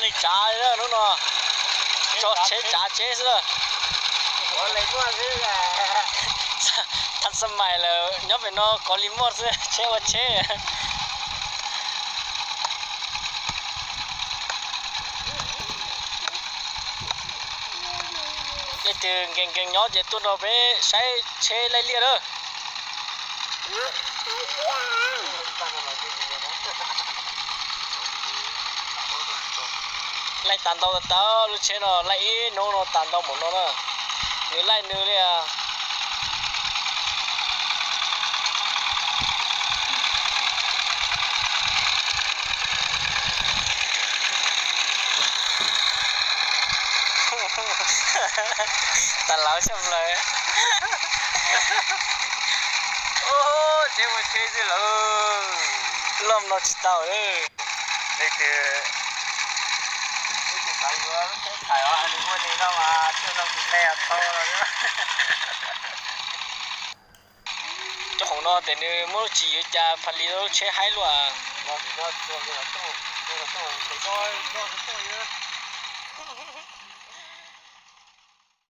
Li tsav hnub no, tso tsheb tsav tsheb xwb. Thaj xab mais lawm nyob pem no kov li muaj xwb, tsheb ua tsheb. Leej twg nkees nkees nyob ces tuaj nrog peb saib tsheb laij liaj lawm. Laij tas ntau tas tas, lub tsheb no laij ib hnub no tas ntau npaum no na. Nws laij nws li. Tas lawv xyaj plaws. Tsheb ua tsheb xwb lawm. Loj no tsis tau. Leej twg, leej twg xav yuav lub tsheb thaiv os, nws muaj li no mas tuaj nrog kuv me tau. Cov khoom no ces nws muab lub tsis yuav cas pha li lub tsheb haib luaj. Los nim no txuas li los tuaj, los tuaj.